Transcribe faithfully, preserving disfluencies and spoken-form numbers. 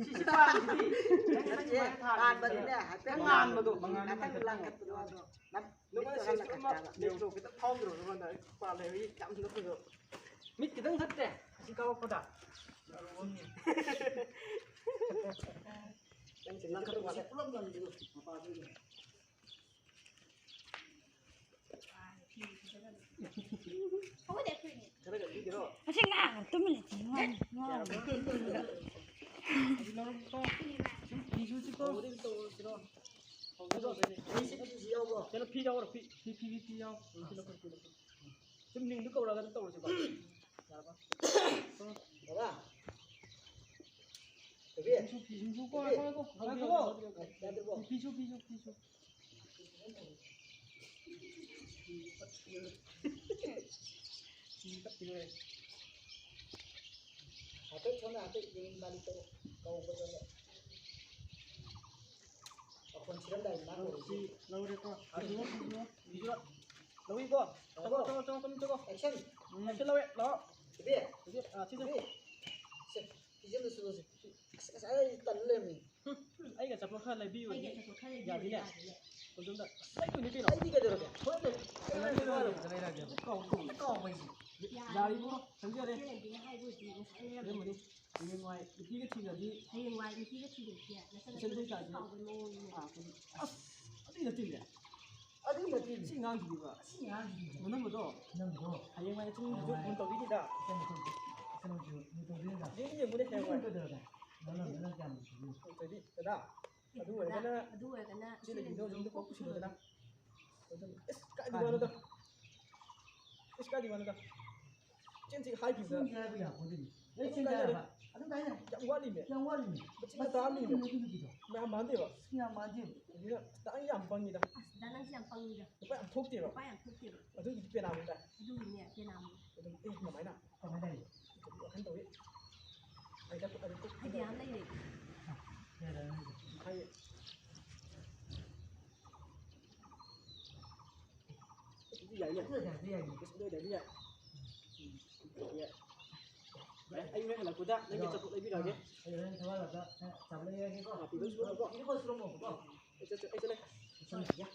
ꯁꯤꯁꯤ ꯄꯥꯟꯁꯤꯗꯤ꯫ ꯅꯠꯇꯦ, ꯄꯥꯟꯕꯗꯨꯅꯦ, ꯍꯥꯏꯐꯦꯠ ꯉꯥꯟꯕꯗꯣ꯫ ꯉꯥꯛꯇꯪ ꯂꯥꯡꯈꯠꯄꯗꯣ ꯑꯗꯣ꯫ ꯅꯪ ꯅꯉꯣꯟꯗ ꯃꯤꯠꯇꯣ ꯁꯦꯟꯁ ꯑꯃ ꯍꯜꯂꯒ ꯂꯩꯇ꯭ꯔꯣ? ꯈꯤꯇꯪ ꯐꯥꯎꯗ꯭ꯔꯣ ꯅꯉꯣꯟꯗ? ꯄꯥꯜꯂꯦ, ꯃꯤ ꯌꯥꯝ ꯅꯣꯛꯄꯗꯣ꯫ ꯃꯤꯠ ꯈꯤꯇꯪ ꯐꯠꯇꯦ ꯑꯁꯤ ꯀꯥꯞꯄꯛꯄꯗ꯫ ꯅꯪꯁꯦ ꯂꯥꯡꯈꯠꯄ ꯃꯥꯜꯂꯦ꯫ ꯄꯨꯂꯞ ꯂꯪꯈꯤꯗꯣ ꯃꯄꯥꯗꯨꯒꯤ꯫ ꯈꯔꯒ ꯄꯤꯒꯦꯔꯣ? ꯃꯁꯤ ꯉꯥꯡ ꯇꯨꯃꯤꯟ ꯂꯩꯇꯦ, ꯉꯥꯡ, ꯉꯥꯡ꯫ ꯑꯗꯨ ꯂꯧꯔꯛꯀꯣ꯫ ꯁꯨꯝ ꯐꯤ ꯁꯨꯁꯤꯀꯣ꯫ ꯍꯧꯕꯗꯒꯤ ꯇꯧꯔꯁꯤꯔꯣ? ꯍꯧꯕꯗ ꯇꯧꯔꯁꯤ꯫ ꯐꯤ ꯁꯤ ꯐꯤ ꯌꯥꯎꯕ꯭ꯔꯣ? ꯀꯩꯅꯣ ꯐꯤ ꯌꯥꯎꯔꯣ, ꯐꯤ, ꯐꯤ, ꯐꯤ, ꯐꯤ, ꯐꯤ ꯌꯥꯎ꯫ ꯐꯤ ꯂꯧꯈꯠ, ꯐꯤ ꯂꯧꯈꯠ꯫ ꯁꯨꯝ ꯃꯤꯡꯗꯨ ꯀꯧꯔꯒ ꯑꯗꯨꯝ ꯇꯧꯔꯁꯤꯀꯣ꯫ ꯌꯥꯔꯕ? ꯕꯕꯥ꯫ ꯕꯦꯕꯤ꯫ ꯁꯨꯝ ꯁꯨ, ꯐꯤ ꯁꯨꯝ ꯁꯨꯀꯣ, ꯕꯦꯕꯤ꯫ ꯉꯥꯏꯈꯣ, ꯉꯥꯏꯈꯣ, ꯉꯥꯏꯈꯣ꯫ ꯉꯥꯏꯈꯣ꯫ ꯌꯥꯗ꯭ꯔꯤꯕꯣ? ꯐꯤ ꯁꯨ, ꯐꯤ ꯁꯨ, ꯐꯤ ꯁꯨ꯫ ꯍꯥꯏꯐꯦꯠ ꯁꯣꯝꯗ ꯍꯥꯏꯐꯦꯠ ꯌꯦꯡ ꯃꯥꯂꯤ ꯇꯧ, ꯀꯧꯕꯗꯅꯦ꯫ ꯃꯈꯣꯟ ꯁꯤꯔꯝꯗꯥꯏ ꯃꯥ ꯀꯧꯔꯤꯁꯦ꯫ ꯂꯧꯔꯦꯀꯣ꯫ ꯂꯧꯏꯀꯣ꯫ ꯆꯪꯉꯣ, ꯆꯪꯉꯣ, ꯆꯪꯉꯣ, ꯆꯪꯉꯣ, ꯆꯪꯉꯣ꯫ Action꯫ Action ꯂꯧꯋꯦ, ꯂꯥꯛꯑꯣ꯫ ꯕꯦꯕꯤ꯫ ꯕꯦꯕꯤ, ꯑꯥ, ꯁꯤꯁꯦ꯫ ꯕꯦꯕꯤ꯫ ꯁꯦ, ꯐꯤꯖꯦꯜꯗ ꯁꯨꯔꯁꯦ꯫ ꯑꯁ, ꯑꯁ, ꯑꯩ ꯇꯜ ꯂꯩꯔꯝꯃꯦ꯫ ꯍꯨꯝ, ꯑꯩꯒ ꯑꯆꯥꯄꯣꯠ ꯈꯔ ꯂꯩꯕꯤꯌꯨ꯫ ꯑꯩꯒꯤ ꯑꯆꯥꯄꯣꯠ ꯈꯔ ꯂꯩꯕꯤꯌꯨ ꯍꯣꯏ, ꯌꯥꯅꯤꯅꯦ꯫ ꯌꯥꯅꯤꯅꯦ꯫ ꯍꯣꯏ, ꯁꯣꯝꯗ꯫ ꯑꯁ, ꯑꯩ ꯀꯨꯏꯅꯦ ꯀꯩꯅꯣ꯫ ꯑꯩꯗꯤ ꯀꯩꯗꯧꯔꯒꯦ? ꯍꯣꯏ, ꯂꯩ-, ꯂꯩꯔꯒꯦ꯫ ꯀꯥꯎ-, ꯀꯥꯎ-, ꯀꯥꯎꯕ ꯑꯩꯁꯦ꯫ ꯌꯥꯔꯤꯕꯣ? ꯌꯥꯔꯤꯕꯣ? ꯊꯝꯖꯔꯦ꯫ ꯏꯆꯦ ꯂꯩꯕꯤꯅꯦ ꯍꯥꯏꯕ ꯑꯣꯏꯗꯤ ꯉꯁꯥꯏ ꯂꯩꯔꯝꯃꯅꯤ꯫ ꯂꯩꯔꯝꯃꯅꯤ꯫ ꯍꯌꯦꯡꯋꯥꯏ ꯅꯨꯄꯤꯒ ꯊꯤꯔꯗꯤ꯫ ꯍꯌꯦꯡꯋꯥꯏ ꯅꯨꯄꯤꯒ ꯊꯤꯔꯗꯤ ꯅꯆꯟ ꯏꯆꯟ ꯅꯨꯄꯤ ꯅꯨꯄꯤ ꯀꯥꯎꯕꯩ ꯃꯑꯣꯡꯅꯤꯅꯦ꯫ ꯑꯥ, ꯑꯗꯨ-, ꯑꯁ, ꯑꯗꯨꯏ ꯅꯠꯇꯦꯅꯦ꯫ ꯑꯗꯨ ꯅꯠꯇꯦ꯫ ꯁꯤ ꯑꯉꯥꯡꯁꯤꯗꯤꯕ꯫ ꯁꯤ ꯑꯉꯥꯡꯁꯤꯗꯤ꯫ ꯃꯅꯝꯕꯗꯣ꯫ ꯃꯅꯝꯕꯗꯣ꯫ ꯍꯌꯦꯡꯋꯥꯏ ꯅꯆꯟ ꯅꯨꯄꯤꯁꯨ ꯍꯌꯦꯡꯋꯥꯏ ꯂꯨꯅ ꯇꯧꯕꯤꯅꯤꯗ꯫ ꯏꯆꯟ ꯅꯨꯄꯤ, ꯏꯆꯟ ꯅꯨꯄꯤ ꯂꯨꯅ ꯇꯧꯕꯤꯅꯤꯗ꯫ ꯌꯦꯡꯗꯤ ꯌꯦꯡꯉꯨꯅꯦ ꯍꯌꯦꯡꯋꯥꯏ꯫ ꯌꯦꯡꯉꯨꯅꯦ ꯀꯩꯗꯧꯔꯒꯦ? ꯅꯪ, ꯅꯪ ꯀꯌꯥꯝ ꯅꯨꯡꯁꯤꯒꯦ? ꯅꯠꯇ꯭ꯔꯗꯤ ꯗꯗꯥ, ꯑꯗꯨ ꯑꯣꯏꯔꯒꯅ ꯑꯗꯨ ꯑꯣꯏꯔꯒꯅ ꯏꯆꯦ ꯂꯩꯕꯤꯗꯣ ꯌꯨꯝꯗ ꯀꯣꯛ ꯄꯨꯁꯤꯜꯂꯣꯗꯅ꯫ ꯑꯗꯨꯝ, ꯏꯁ, ꯀꯥꯏꯗꯤ ꯋꯥꯅꯣꯗ? ꯏꯁ, ꯀꯥꯏꯗꯤ ꯋꯥꯅꯣꯗ? ꯆꯦꯟꯁꯤ ꯍꯥꯏꯈꯤꯕꯗ꯫ ꯆꯦꯟꯁꯤ ꯍꯥꯏꯕ ꯌꯥꯄꯣꯠꯇꯦꯅꯦ꯫ ꯑꯩ ꯑꯗꯨꯝ ꯆꯦꯟꯁꯤ ꯀꯥꯏꯅꯔꯦ꯫ ꯍꯥꯏꯕ꯫ ꯑꯗꯨꯝ ꯀꯥꯏꯅꯔꯦ꯫ ꯌꯥꯝ ꯋꯥꯠꯂꯤꯅꯦ꯫ ꯌꯥꯝ ꯋꯥꯠꯂꯤꯅꯦ꯫ ꯃꯆꯤꯟ ꯃꯆꯥ ꯑꯃꯅꯤꯅꯦ꯫ ꯃꯆꯤꯟ ꯃꯆꯤꯟ ꯃꯆꯤꯟ꯫ ꯃꯌꯥꯝ ꯃꯥꯟꯗꯦꯕ꯫ ꯁꯤ ꯌꯥꯝ ꯃꯥꯟꯗꯦꯕ꯫ ꯑꯗꯨꯅ ꯈꯤꯇꯪ ꯌꯥꯝ ꯄꯪꯉꯤꯗ꯫ ꯑꯁ, ꯗꯥ ꯅꯪꯁꯦ ꯌꯥꯝ ꯄꯪꯉꯤꯗ꯫ ꯅꯨꯄꯥ ꯌꯥꯝ ꯊꯣꯛꯇꯦꯕ꯫ ꯅꯨꯄꯥ ꯌꯥꯝ ꯊꯣꯛꯇꯦꯕ꯫ ꯑꯗꯨꯒꯤꯗꯤ ꯄꯦꯅꯥꯃꯨꯛ ꯇꯥꯏ꯫ ꯑꯗꯨꯒꯤꯅꯦ ꯄꯦꯅꯥꯃꯨꯛ꯫ ꯑꯗꯨꯝ, ꯑꯦ, ꯀꯃꯥꯏꯅ? ꯀꯃꯥꯏꯅ ꯇꯧꯔꯤ? ꯋꯥꯈꯜ ꯇꯧꯏ꯫ ꯑꯩꯗꯤ ꯑꯗꯨꯝ ꯀꯨꯞ-, idea ꯑꯃ ꯂꯩꯔꯦ꯫ ꯍꯥꯏꯌꯦ꯫ ꯑꯗꯨꯗꯤ ꯌꯥꯏꯅꯦ꯫ ꯑꯗꯨ ꯌꯥꯏ, ꯑꯗꯨ ꯌꯥꯏꯅꯦ꯫ ꯑꯗꯨ ꯌꯥꯏ, ꯑꯗꯨ ꯌꯥꯏ꯫ ꯎꯝ, ꯌꯥꯏ꯫ ꯑꯩ ꯍꯣꯔꯦꯟ ꯍꯜꯂꯛꯄꯗ ꯅꯪꯒꯤ ꯆꯥꯇ꯭ꯔꯨꯛ ꯂꯩꯕꯤꯔꯛꯑꯒꯦ꯫ ꯑꯩ ꯍꯣꯔꯦꯟ ꯊꯕꯛ ꯍꯜꯂꯛꯄꯗ ꯆꯥꯇ꯭ꯔꯨꯛ ꯂꯩꯔꯒꯦꯀꯣ꯫ ꯑꯥ, ꯐꯤꯗꯣ ꯁꯨꯔꯝꯃꯣꯀꯣ꯫ ꯐꯤꯗꯣ ꯁꯨꯔꯝꯃꯣꯀꯣ꯫ ꯑꯩ ꯆꯠ-, ꯑꯩ ꯆꯠꯂꯦ꯫ ꯆꯠꯂꯦ꯫